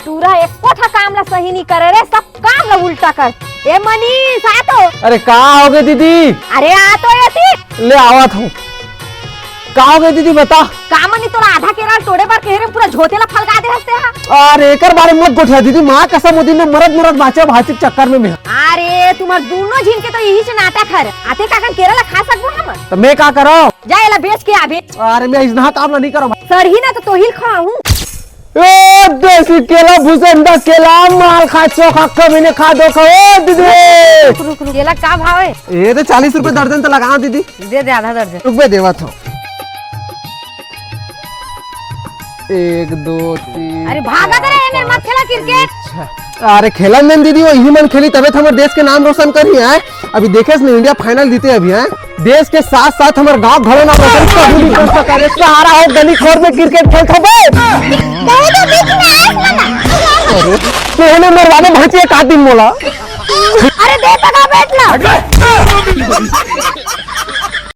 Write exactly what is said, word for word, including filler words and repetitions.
टूरा एको ठा काम ला सही नहीं करे रे, सब काम ला उल्टा कर। ए मनीष, आ तो। अरे का हो गे दीदी? अरे आ तो एती। ले आवत हूँ। का हो गे दीदी, बता। का मनी, तोला आधा केरा ल टोड़े बर कहे रेहेंव, पूरा झोते ला फलगा दे हस तेहा। अरे एकर बारे में मत गोठिया दीदी, माँ कसम ओ दिन में मरत मरत बाँचे भांची के चक्कर में मैं। अरे तुम्हर दूनों झिन के तो इहीच नाटक हरे। आते काकन केरा ला खा सकबो हमन? त मैं का करंव? जा एला बेच के आबे। अरे मैं अइसनहा काम ला नहीं करंव। सड़ही ना तो तोहिल खाहूँ। ए, देसी केला, भुसंडा केला, माल खा, चोखा, कभी नहीं खा, दो खा, ए, दीदी। रुक, रुक, रुक, केला का भाव हे? ये तो चालीस रुपए दर्जन तो लगाओ, दीदी। दे दे आधा दर्जन। रुक बे, देवत हूँ। एक, दो, तीन, अरे भागा दे रे, चार, एमेर मत खेला पाँच, क्रिकेट। छह। अरे खेलन देन दीदी, वो इही मन खेली, तबे तो हमर देश के नाम रोशन करी है। अभी देखे ना, इंडिया फाइनल जीते अभी, हैं? देश के साथ साथ हमर गांव घलो ना रोशन कभी नहीं कर सका रे। सहारा हो गली खोर में क्रिकेट खेलत हो बे। बहुत तो बीच में आए ना। अरे, तू हमें मरवा दे भांची एक आध दिन मोला। अरे दे पका बैठ ना।